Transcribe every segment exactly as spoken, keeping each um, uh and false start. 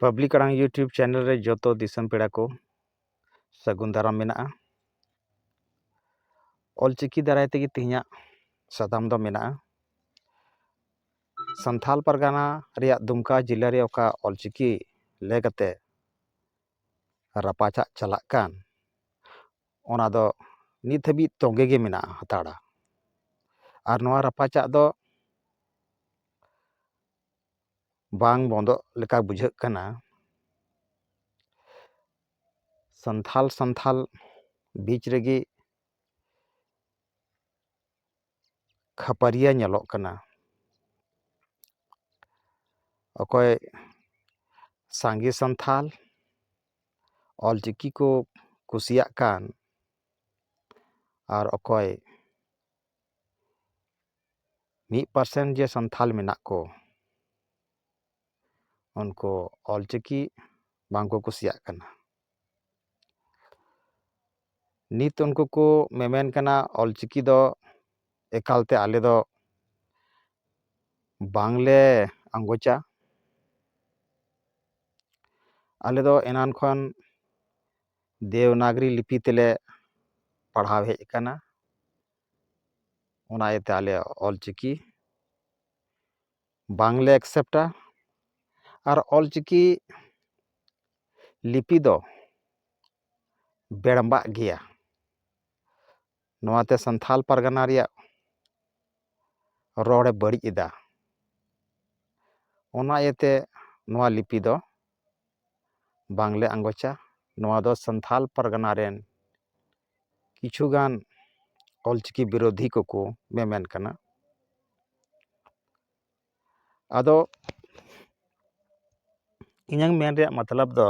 Public ᱟᱲᱟᱝ YouTube channel ᱨᱮ ᱡᱚᱛᱚ ᱫᱤᱥᱚᱢ ᱯᱮᱲᱟ ᱠᱚ ᱥᱟᱹᱜᱩᱱ ᱫᱟᱨᱟᱢ ᱢᱮᱱᱟᱜᱼᱟ᱾ ᱚᱞᱪᱤᱠᱤ ᱫᱟᱨᱟᱭ ᱛᱮᱜᱮ ᱛᱮᱦᱮᱧᱟᱜ ᱥᱟᱛᱟᱢ ᱫᱚ ᱢᱮᱱᱟᱜᱼᱟ, ᱥᱟᱱᱛᱷᱟᱞ ᱯᱟᱨᱜᱟᱱᱟ ᱨᱮᱭᱟᱜ ᱫᱩᱢᱠᱟ ᱡᱤᱞᱟᱹ ᱨᱮ ᱚᱠᱟ ᱚᱞᱪᱤᱠᱤ ᱞᱮ ᱠᱟᱛᱮ ᱨᱟᱯᱟᱪᱟᱜ ᱪᱟᱞᱟᱜ ᱠᱟᱱ, ᱚᱱᱟ ᱫᱚ ᱱᱤᱛ ᱦᱟᱹᱵᱤᱡ ᱛᱚᱸᱜᱮ ᱜᱮ ᱢᱮᱱᱟᱜ ᱦᱟᱛᱟᱲᱟ᱾ ᱟᱨ ᱱᱚᱣᱟ ᱨᱟᱯᱟᱪᱟᱜ ᱫᱚ ᱵᱟᱝ ᱵᱚᱱᱫᱚᱜ ᱞᱮᱠᱟ ᱵᱩᱡᱷᱟᱹᱜ ᱠᱟᱱᱟ᱾ ᱥᱟᱱᱛᱷᱟᱞ ᱥᱟᱱᱛᱷᱟᱞ ᱵᱤᱪ ᱨᱮᱜᱮ ᱠᱷᱟᱹᱯᱟᱹᱨᱤᱭᱟᱹ ᱧᱮᱞᱚᱜ ᱠᱟᱱᱟ᱾ ᱚᱠᱚᱭ ᱥᱟᱸᱜᱮ ᱥᱟᱱᱛᱷᱟᱞ ᱚᱞᱪᱤᱠᱤ ᱠᱚ ᱠᱩᱥᱤᱭᱟᱜ ᱠᱟᱱ, ᱟᱨ ᱚᱠᱚᱭ ᱢᱤᱫ ᱯᱟᱨᱥᱮᱱᱴ ᱡᱮ ᱥᱟᱱᱛᱷᱟᱞ ᱢᱮᱱᱟᱜ ᱠᱚ, ᱩᱱᱠᱩ ᱚᱞᱪᱤᱠᱤ ᱵᱟᱝᱠᱚ ᱠᱩᱥᱤᱭᱟᱜ ᱠᱟᱱᱟ᱾ ᱱᱤᱛ ᱩᱱᱠᱩ ᱠᱚ ᱢᱮᱢᱮᱱ ᱠᱟᱱᱟ, ᱚᱞᱪᱤᱠᱤ ᱫᱚ ᱮᱠᱟᱞᱛᱮ ᱟᱞᱮ ᱫᱚ ᱵᱟᱝᱞᱮ ᱟᱸᱜᱚᱪᱟ᱾ ᱟᱞᱮ ᱫᱚ ᱮᱱᱟᱱ ᱠᱷᱚᱱ ᱫᱮᱵᱽᱱᱟᱜᱽᱨᱤ ᱞᱤᱯᱤ ᱛᱮᱞᱮ ᱯᱟᱲᱦᱟᱣ ᱦᱮᱡ ᱟᱠᱟᱱᱟ, ᱚᱱᱟ ᱤᱭᱟᱹᱛᱮ ᱟᱞᱮ ᱚᱞᱪᱤᱠᱤ ᱵᱟᱝᱞᱮ ᱮᱠᱥᱮᱯᱴᱟ᱾ ᱟᱨ ᱚᱞᱪᱤᱠᱤ ᱞᱤᱯᱤ ᱫᱚ ᱵᱮᱲᱢᱟᱜ ᱜᱮᱭᱟ᱾ ᱱᱚᱣᱟᱛᱮ ᱥᱟᱱᱛᱷᱟᱞ ᱯᱟᱨᱜᱟᱱᱟ ᱨᱮᱭᱟᱜ ᱨᱚᱲᱮ ᱵᱟᱹᱲᱤᱡ ᱮᱫᱟ᱾ ᱚᱱᱟ ᱤᱭᱟᱹᱛᱮ ᱱᱚᱣᱟ ᱞᱤᱯᱤ ᱫᱚ ᱵᱟᱝᱞᱮ ᱟᱸᱜᱚᱪᱟ᱾ ᱱᱚᱣᱟ ᱫᱚ ᱥᱟᱱᱛᱷᱟᱞ ᱯᱟᱨᱜᱟᱱᱟ ᱨᱮᱱ ᱠᱤᱪᱷᱩᱜᱟᱱ ᱚᱞᱪᱤᱠᱤ ᱵᱤᱨᱳᱫᱷᱤ ᱠᱚᱠᱚ ᱢᱮᱢᱮᱱ ᱠᱟᱱᱟ᱾ ᱟᱫᱚ ᱤᱧᱟᱹᱝ ᱢᱮᱱ ᱨᱮᱭᱟᱜ ᱢᱚᱛᱞᱚᱵ ᱫᱚ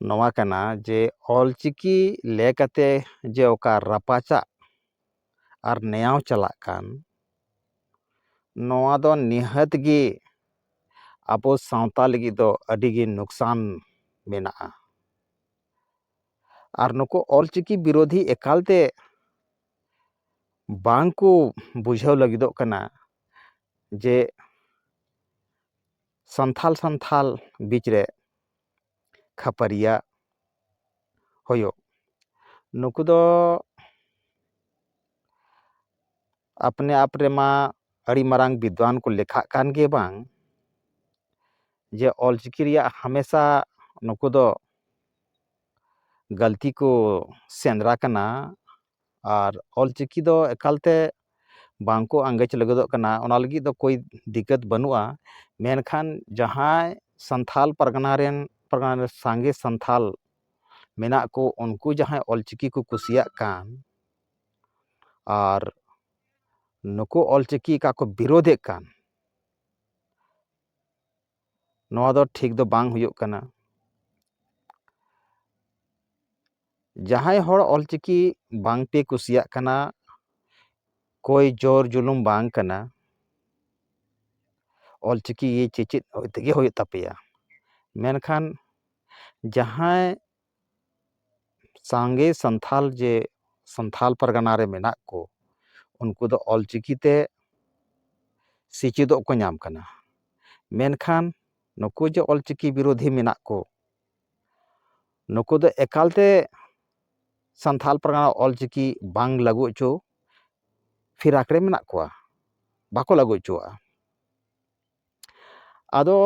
ᱱᱚᱣᱟ ᱠᱟᱱᱟ ᱡᱮ ᱚᱞᱪᱤᱠᱤ ᱞᱮᱠᱟᱛᱮ ᱡᱮ ᱚᱠᱟ ᱨᱟᱯᱟᱪᱟᱜ ᱟᱨ ᱱᱮᱭᱟᱣ ᱪᱟᱞᱟᱜ ᱠᱟᱱ, ᱱᱚᱣᱟ ᱫᱚ ᱱᱤᱦᱟᱹᱛ ᱜᱮ ᱟᱵᱚ ᱥᱟᱶᱛᱟ ᱞᱟᱹᱜᱤᱫ ᱫᱚ ᱟᱹᱰᱤ ᱜᱮ ᱱᱩᱠᱥᱟᱱ ᱢᱮᱱᱟᱜᱼᱟ᱾ ᱟᱨ ᱱᱩᱠᱩ ᱚᱞᱪᱤᱠᱤ ᱵᱤᱨᱳᱫᱷᱤ ᱮᱠᱟᱞᱛᱮ ᱵᱟᱝ ᱠᱚ ᱵᱩᱡᱷᱟᱹᱣ ᱞᱟᱹᱜᱤᱫᱚᱜ ᱠᱟᱱᱟ ᱡᱮ ᱥᱟᱱᱛᱷᱟᱞ ᱥᱟᱱᱛᱷᱟᱞ ᱵᱤᱪ ᱨᱮ ᱠᱷᱟᱹᱯᱟᱹᱨᱤᱭᱟᱹ ᱦᱩᱭᱩᱜ᱾ ᱱᱩᱠᱩ ᱫᱚ ᱟᱯᱱᱮ ᱟᱯ ᱨᱮᱢᱟ ᱟᱹᱰᱤ ᱢᱟᱨᱟᱝ ᱵᱤᱫᱽᱣᱟᱱ ᱠᱚ ᱞᱮᱠᱷᱟᱜ ᱠᱟᱱ ᱜᱮ ᱵᱟᱝ, ᱡᱮ ᱚᱞᱪᱤᱠᱤ ᱨᱮᱭᱟᱜ ᱦᱟᱢᱮᱥᱟ ᱱᱩᱠᱩ ᱫᱚ ᱜᱟᱹᱞᱛᱤ ᱠᱚ ᱥᱮᱸᱫᱽᱨᱟ ᱠᱟᱱᱟ᱾ ᱟᱨ ᱚᱞᱪᱤᱠᱤ ᱫᱚ ᱮᱠᱟᱞᱛᱮ ᱵᱟᱝ ᱠᱚ ᱟᱸᱜᱚᱪ ᱞᱟᱹᱜᱤᱫᱚᱜ ᱠᱟᱱᱟ, ᱚᱱᱟ ᱞᱟᱹᱜᱤᱫ ᱫᱚ ᱠᱳᱭ ᱫᱤᱠᱠᱟᱛ ᱵᱟᱹᱱᱩᱜᱼᱟ᱾ ᱢᱮᱱᱠᱷᱟᱱ ᱡᱟᱦᱟᱸᱭ ᱥᱟᱱᱛᱷᱟᱞ ᱯᱟᱨᱜᱟᱱᱟ ᱨᱮᱱ, ᱯᱟᱨᱜᱟᱱᱟ ᱨᱮ ᱥᱟᱸᱜᱮ ᱥᱟᱱᱛᱷᱟᱞ ᱢᱮᱱᱟᱜ ᱠᱚ, ᱩᱱᱠᱩ ᱡᱟᱦᱟᱸᱭ ᱚᱞᱪᱤᱠᱤ ᱠᱚ ᱠᱩᱥᱤᱭᱟᱜ ᱠᱟᱱ ᱟᱨ ᱱᱩᱠᱩ ᱚᱞᱪᱤᱠᱤ ᱠᱟ ᱠᱚ ᱵᱤᱨᱳᱫᱷᱮᱫ ᱠᱟᱱ, ᱱᱚᱣᱟ ᱫᱚ ᱴᱷᱤᱠ ᱫᱚ ᱵᱟᱝ ᱦᱩᱭᱩᱜ ᱠᱟᱱᱟ᱾ ᱡᱟᱦᱟᱸᱭ ᱦᱚᱲ ᱚᱞᱪᱤᱠᱤ ᱵᱟᱝ ᱯᱮ ᱠᱩᱥᱤᱭᱟᱜ ᱠᱟᱱᱟ, ᱠᱳᱭ ᱡᱳᱨ ᱡᱩᱞᱩᱢ ᱵᱟᱝ ᱠᱟᱱᱟ, ᱚᱞᱪᱤᱠᱤ ᱪᱮᱪᱮᱫ ᱛᱮᱜᱮ ᱦᱩᱭᱩᱜ ᱛᱟᱯᱮᱭᱟ᱾ ᱢᱮᱱᱠᱷᱟᱱ ᱡᱟᱦᱟᱸᱭ ᱥᱟᱸᱜᱮ ᱥᱟᱱᱛᱷᱟᱞ, ᱡᱮ ᱥᱟᱱᱛᱷᱟᱞ ᱯᱟᱨᱜᱟᱱᱟ ᱨᱮ ᱢᱮᱱᱟᱜ ᱠᱚ, ᱩᱱᱠᱩ ᱫᱚ ᱚᱞᱪᱤᱠᱤ ᱛᱮ ᱥᱮᱪᱮᱫᱚᱜ ᱠᱚ ᱧᱟᱢ ᱠᱟᱱᱟ᱾ ᱢᱮᱱᱠᱷᱟᱱ ᱱᱩᱠᱩ ᱡᱮ ᱚᱞᱪᱤᱠᱤ ᱵᱤᱨᱳᱫᱷᱤ ᱢᱮᱱᱟᱜ ᱠᱚ, ᱱᱩᱠᱩ ᱫᱚ ᱮᱠᱟᱞᱛᱮ ᱥᱟᱱᱛᱷᱟᱞ ᱯᱟᱨᱜᱟᱱᱟ ᱚᱞᱪᱤᱠᱤ ᱵᱟᱝ ᱞᱟᱹᱜᱩ ᱦᱚᱪᱚ ᱯᱷᱤᱨᱟᱠ ᱨᱮ ᱢᱮᱱᱟᱜ ᱠᱚᱣᱟ, ᱵᱟᱠᱚ ᱞᱟᱹᱜᱩ ᱦᱚᱪᱚᱣᱟᱜᱼᱟ᱾ ᱟᱫᱚ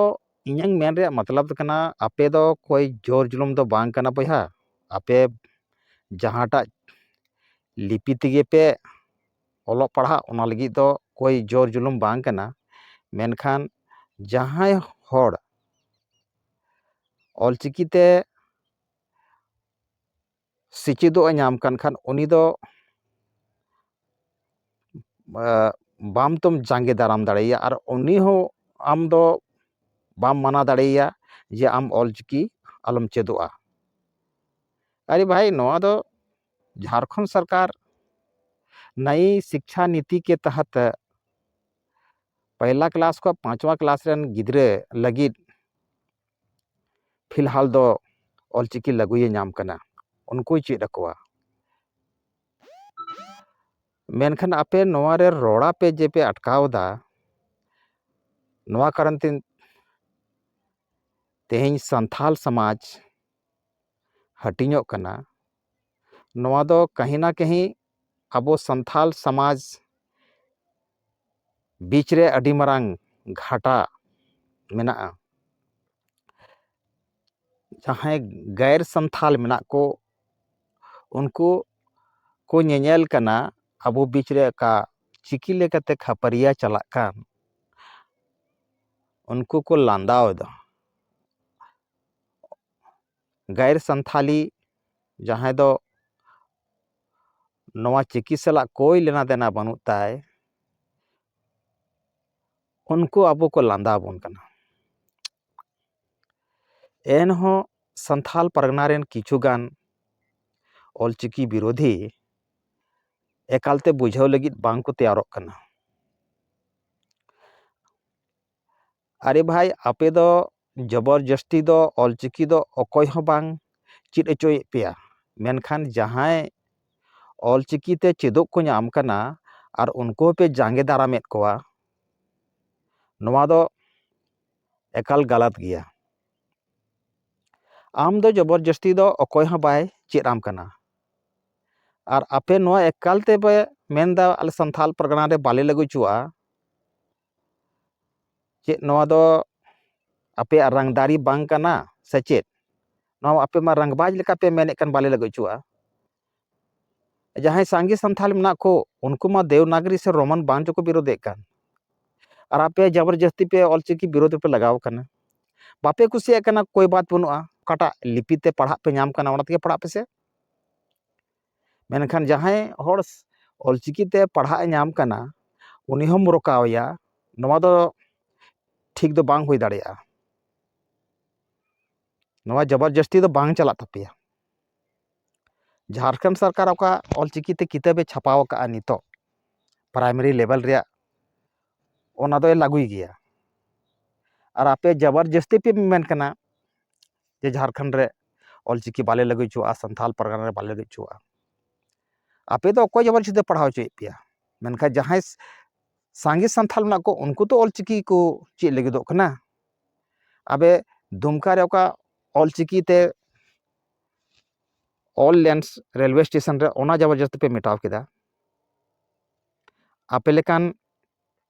ᱤᱧᱟᱹᱝ ᱢᱮᱱ ᱨᱮᱭᱟᱜ ᱢᱚᱛᱞᱚᱵ ᱫᱚ ᱠᱟᱱᱟ, ᱟᱯᱮ ᱫᱚ ᱠᱳᱭ ᱡᱳᱨ ᱡᱩᱞᱩᱢ ᱫᱚ ᱵᱟᱝ ᱠᱟᱱᱟ ᱵᱚᱭᱦᱟ᱾ ᱟᱯᱮ ᱡᱟᱦᱟᱸᱴᱟᱜ ᱞᱤᱯᱤ ᱛᱮᱜᱮ ᱯᱮ ᱚᱞᱚᱜ ᱯᱟᱲᱦᱟᱜ, ᱚᱱᱟ ᱞᱟᱹᱜᱤᱫ ᱫᱚ ᱠᱳᱭ ᱡᱳᱨ ᱡᱩᱞᱩᱢ ᱵᱟᱝ ᱠᱟᱱᱟ᱾ ᱢᱮᱱᱠᱷᱟᱱ ᱡᱟᱦᱟᱸᱭ ᱦᱚᱲ ᱚᱞᱪᱤᱠᱤ ᱛᱮ ᱥᱮᱪᱮᱫᱚᱜ ᱮ ᱧᱟᱢ ᱠᱟᱱ ᱠᱷᱟᱱ, ᱩᱱᱤ ᱫᱚ, ᱮ, ᱵᱟᱢ ᱛᱚᱢ ᱡᱟᱸᱜᱮ ᱫᱟᱨᱟᱢ ᱫᱟᱲᱮᱭᱟᱭᱟ, ᱟᱨ ᱩᱱᱤ ᱦᱚᱸ ᱟᱢ ᱫᱚ ᱵᱟᱢ ᱢᱟᱱᱟ ᱫᱟᱲᱮᱭᱟᱭᱟ ᱡᱮ ᱟᱢ ᱚᱞᱪᱤᱠᱤ ᱟᱞᱚᱢ ᱪᱮᱫᱚᱜᱼᱟ᱾ ᱟᱨᱮ ᱵᱷᱟᱭ, ᱱᱚᱣᱟ ᱫᱚ ᱡᱷᱟᱲᱠᱷᱚᱸᱰ ᱥᱚᱨᱠᱟᱨ ᱱᱟᱭᱤ ᱥᱤᱠᱪᱷᱟ ᱱᱤᱛᱤ ᱠᱮ ᱛᱟᱦᱟᱛ ᱯᱚᱭᱞᱟ ᱠᱞᱟᱥ ᱠᱷᱚᱱ ᱯᱟᱸᱪᱣᱟ ᱠᱞᱟᱥ ᱨᱮᱱ ᱜᱤᱫᱽᱨᱟᱹ ᱞᱟᱹᱜᱤᱫ ᱯᱷᱤᱞᱦᱟᱞ ᱫᱚ ᱚᱞᱪᱤᱠᱤ ᱞᱟᱹᱜᱩᱭᱮ ᱧᱟᱢ ᱠᱟᱱᱟ, ᱩᱱᱠᱩᱭ ᱪᱮᱫ ᱟᱠᱚᱣᱟ᱾ ᱢᱮᱱᱠᱷᱟᱱ ᱟᱯᱮ ᱱᱚᱣᱟ ᱨᱮ ᱨᱚᱲᱟ ᱯᱮ ᱡᱮ ᱯᱮ ᱟᱴᱠᱟᱣ ᱮᱫᱟ, ᱱᱚᱣᱟ ᱠᱟᱨᱚᱱ ᱛᱮ ᱛᱮᱦᱮᱧ ᱥᱟᱱᱛᱷᱟᱞ ᱥᱚᱢᱟᱡᱽ ᱦᱟᱹᱴᱤᱧᱚᱜ ᱠᱟᱱᱟ, ᱱᱚᱣᱟ ᱫᱚ ᱠᱟᱹᱦᱤ ᱱᱟ ᱠᱟᱹᱦᱤ ᱟᱵᱚ ᱥᱟᱱᱛᱷᱟᱞ ᱥᱚᱢᱟᱡᱽ ᱵᱤᱪ ᱨᱮ ᱟᱹᱰᱤ ᱢᱟᱨᱟᱝ ᱜᱷᱟᱴᱟ ᱢᱮᱱᱟᱜᱼᱟ᱾ ᱡᱟᱦᱟᱸᱭ ᱜᱟᱭᱨ ᱥᱟᱱᱛᱷᱟᱞ ᱢᱮᱱᱟᱜ ᱠᱚ, ᱩᱱᱠᱩ ᱠᱚ ᱧᱮᱧᱮᱞ ᱠᱟᱱᱟ ᱟᱵᱚ ᱵᱤᱪ ᱨᱮ ᱚᱠᱟ ᱪᱤᱠᱤ ᱞᱮᱠᱟᱛᱮ ᱠᱷᱟᱹᱯᱟᱹᱨᱤᱭᱟᱹ ᱪᱟᱞᱟᱜ ᱠᱟᱱ, ᱩᱱᱠᱩ ᱠᱚ ᱞᱟᱸᱫᱟᱣ ᱮᱫᱟ᱾ ᱜᱟᱭᱨ ᱥᱟᱱᱛᱷᱟᱞᱤ ᱡᱟᱦᱟᱸᱭ ᱫᱚ ᱱᱚᱣᱟ ᱪᱤᱠᱤ ᱥᱟᱞᱟᱜ ᱠᱳᱭ ᱞᱮᱱᱟ ᱫᱮᱱᱟ ᱵᱟᱹᱱᱩᱜ ᱛᱟᱭ, ᱩᱱᱠᱩ ᱟᱵᱚ ᱠᱚ ᱞᱟᱸᱫᱟ ᱟᱵᱚᱱ ᱠᱟᱱᱟ᱾ ᱮᱱᱦᱚᱸ ᱥᱟᱱᱛᱷᱟᱞ ᱯᱟᱨᱜᱟᱱᱟ ᱨᱮᱱ ᱠᱤᱪᱷᱩ ᱜᱟᱱ ᱚᱞᱪᱤᱠᱤ ᱵᱤᱨᱳᱫᱷᱤ ᱮᱠᱟᱞᱛᱮ ᱵᱩᱡᱷᱟᱹᱣ ᱞᱟᱹᱜᱤᱫ ᱵᱟᱝ ᱠᱚ ᱛᱮᱭᱟᱨᱚᱜ ᱠᱟᱱᱟ᱾ ᱟᱨᱮ ᱵᱷᱟᱭ, ᱟᱯᱮ ᱫᱚ ᱡᱚᱵᱚᱨ ᱡᱟᱹᱥᱛᱤ ᱫᱚ ᱚᱞᱪᱤᱠᱤ ᱫᱚ ᱚᱠᱚᱭ ᱦᱚᱸ ᱵᱟᱝ ᱪᱮᱫ ᱦᱚᱪᱚᱭᱮᱫ ᱯᱮᱭᱟ, ᱢᱮᱱᱠᱷᱟᱱ ᱡᱟᱦᱟᱸᱭ ᱚᱞᱪᱤᱠᱤ ᱛᱮ ᱪᱮᱫᱚᱜ ᱠᱚ ᱧᱟᱢ ᱠᱟᱱᱟ ᱟᱨ ᱩᱱᱠᱩ ᱦᱚᱸᱯᱮ ᱡᱟᱸᱜᱮ ᱫᱟᱨᱟᱢᱮᱫ ᱠᱚᱣᱟ, ᱱᱚᱣᱟ ᱫᱚ ᱮᱠᱟᱞ ᱜᱟᱞᱟᱛ ᱜᱮᱭᱟ᱾ ᱟᱢ ᱫᱚ ᱡᱚᱵᱚᱨ ᱡᱟᱹᱥᱛᱤ ᱫᱚ ᱚᱠᱚᱭ ᱦᱚᱸ ᱵᱟᱭ ᱪᱮᱫ ᱟᱢ ᱠᱟᱱᱟ᱾ ᱟᱨ ᱟᱯᱮ ᱱᱚᱣᱟ ᱮᱠᱟᱞ ᱛᱮᱯᱮ ᱢᱮᱱᱫᱟ ᱟᱞᱮ ᱥᱟᱱᱛᱷᱟᱞ ᱯᱟᱨᱜᱟᱱᱟ ᱨᱮ ᱵᱟᱞᱮ ᱞᱟᱹᱜᱩ ᱦᱚᱪᱚᱣᱟᱜᱼᱟ, ᱪᱮᱫ ᱱᱚᱣᱟ ᱫᱚ ᱟᱯᱮᱭᱟᱜ ᱨᱟᱝᱫᱟᱨᱤ ᱵᱟᱝ ᱠᱟᱱᱟ ᱥᱮ ᱪᱮᱫ? ᱱᱚᱣᱟ ᱟᱯᱮ ᱢᱟ ᱨᱟᱝᱵᱟᱡᱽ ᱞᱮᱠᱟ ᱯᱮ ᱢᱮᱱᱮᱫ ᱠᱟᱱ ᱵᱟᱞᱮ ᱞᱟᱹᱜᱩ ᱦᱚᱪᱚᱣᱟᱜᱼᱟ᱾ ᱡᱟᱦᱟᱸᱭ ᱥᱟᱸᱜᱮ ᱥᱟᱱᱛᱷᱟᱞ ᱢᱮᱱᱟᱜ ᱠᱚ, ᱩᱱᱠᱩ ᱢᱟ ᱫᱮᱣᱱᱟᱜᱽᱨᱤ ᱥᱮ ᱨᱳᱢᱟᱱ ᱵᱟᱝ ᱪᱚᱠᱚ ᱵᱤᱨᱳᱫᱮᱫ ᱠᱟᱱ᱾ ᱟᱨ ᱟᱯᱮ ᱡᱚᱵᱚᱨ ᱡᱟᱹᱥᱛᱤ ᱯᱮ ᱚᱞᱪᱤᱠᱤ ᱵᱤᱨᱳᱫᱷ ᱨᱮᱯᱮ ᱞᱟᱜᱟᱣ ᱠᱟᱱᱟ᱾ ᱵᱟᱯᱮ ᱠᱩᱥᱤᱭᱟᱜ ᱠᱟᱱᱟ, ᱠᱳᱭ ᱵᱟᱛ ᱵᱟᱹᱱᱩᱜᱼᱟ, ᱚᱠᱟᱴᱟᱜ ᱞᱤᱯᱤ ᱛᱮ ᱯᱟᱲᱦᱟᱜ ᱯᱮ ᱧᱟᱢ ᱠᱟᱱᱟ, ᱚᱱᱟ ᱛᱮᱜᱮ ᱯᱟᱲᱦᱟᱜ ᱯᱮᱥᱮ᱾ ᱢᱮᱱᱠᱷᱟᱱ ᱡᱟᱦᱟᱸᱭ ᱦᱚᱲ ᱚᱞᱪᱤᱠᱤ ᱛᱮ ᱯᱟᱲᱦᱟᱜ ᱮ ᱧᱟᱢ ᱠᱟᱱᱟ, ᱩᱱᱤ ᱦᱚᱸᱢ ᱨᱚᱠᱟᱣᱮᱭᱟ, ᱱᱚᱣᱟ ᱫᱚ ᱴᱷᱤᱠ ᱫᱚ ᱵᱟᱝ ᱦᱩᱭ ᱫᱟᱲᱮᱭᱟᱜᱼᱟ᱾ ᱱᱚᱣᱟ ᱡᱚᱵᱚᱨ ᱡᱟᱹᱥᱛᱤ ᱫᱚ ᱵᱟᱝ ᱪᱟᱞᱟᱜ ᱛᱟᱯᱮᱭᱟ᱾ ᱡᱷᱟᱲᱠᱷᱚᱸᱰ ᱥᱚᱨᱠᱟᱨ ᱚᱠᱟ ᱚᱞᱪᱤᱠᱤ ᱛᱮ ᱠᱤᱛᱟᱹᱵ ᱮ ᱪᱷᱟᱯᱟᱣ ᱟᱠᱟᱫᱼᱟ ᱱᱤᱛᱚᱜ ᱯᱨᱟᱭᱢᱟᱨᱤ ᱞᱮᱵᱮᱞ ᱨᱮᱭᱟᱜ, ᱚᱱᱟ ᱫᱚᱭ ᱞᱟᱹᱜᱩᱭ ᱜᱮᱭᱟ᱾ ᱟᱨ ᱟᱯᱮ ᱡᱚᱵᱚᱨ ᱡᱟᱹᱥᱛᱤ ᱯᱮ ᱢᱮᱱ ᱠᱟᱱᱟ ᱡᱮ ᱡᱷᱟᱲᱠᱷᱚᱸᱰ ᱨᱮ ᱚᱞᱪᱤᱠᱤ ᱵᱟᱞᱮ ᱞᱟᱹᱜᱩ ᱦᱚᱪᱚᱣᱟᱜᱼᱟ, ᱥᱟᱱᱛᱷᱟᱞ ᱯᱟᱨᱜᱟᱱᱟ ᱨᱮ ᱵᱟᱞᱮ ᱞᱟᱹᱜᱩ ᱦᱚᱪᱚᱣᱟᱜᱼᱟ᱾ ᱟᱯᱮ ᱫᱚ ᱚᱠᱚᱭ ᱡᱚᱵᱚᱨ ᱡᱟᱹᱥᱛᱤ ᱯᱟᱲᱦᱟᱣ ᱦᱚᱪᱚᱭᱮᱫ ᱯᱮᱭᱟ? ᱢᱮᱱᱠᱷᱟᱱ ᱡᱟᱦᱟᱸᱭ ᱥᱟᱸᱜᱮ ᱥᱟᱱᱛᱷᱟᱞ ᱢᱮᱱᱟᱜ ᱠᱚ, ᱩᱱᱠᱩ ᱛᱚ ᱚᱞᱪᱤᱠᱤ ᱠᱚ ᱪᱮᱫ ᱞᱟᱹᱜᱤᱫᱚᱜ ᱠᱟᱱᱟ᱾ ᱟᱵᱮ ᱫᱩᱢᱠᱟ ᱨᱮ ᱚᱠᱟ ᱚᱞᱪᱤᱠᱤ ᱛᱮ ᱚᱞ ᱞᱮᱱ ᱨᱮᱞᱣᱮ ᱥᱴᱮᱥᱚᱱ ᱨᱮ, ᱚᱱᱟ ᱡᱟᱵᱚᱨ ᱡᱚᱥᱛᱤ ᱯᱮ ᱢᱮᱴᱟᱣ ᱠᱮᱫᱟ᱾ ᱟᱯᱮ ᱞᱮᱠᱟᱱ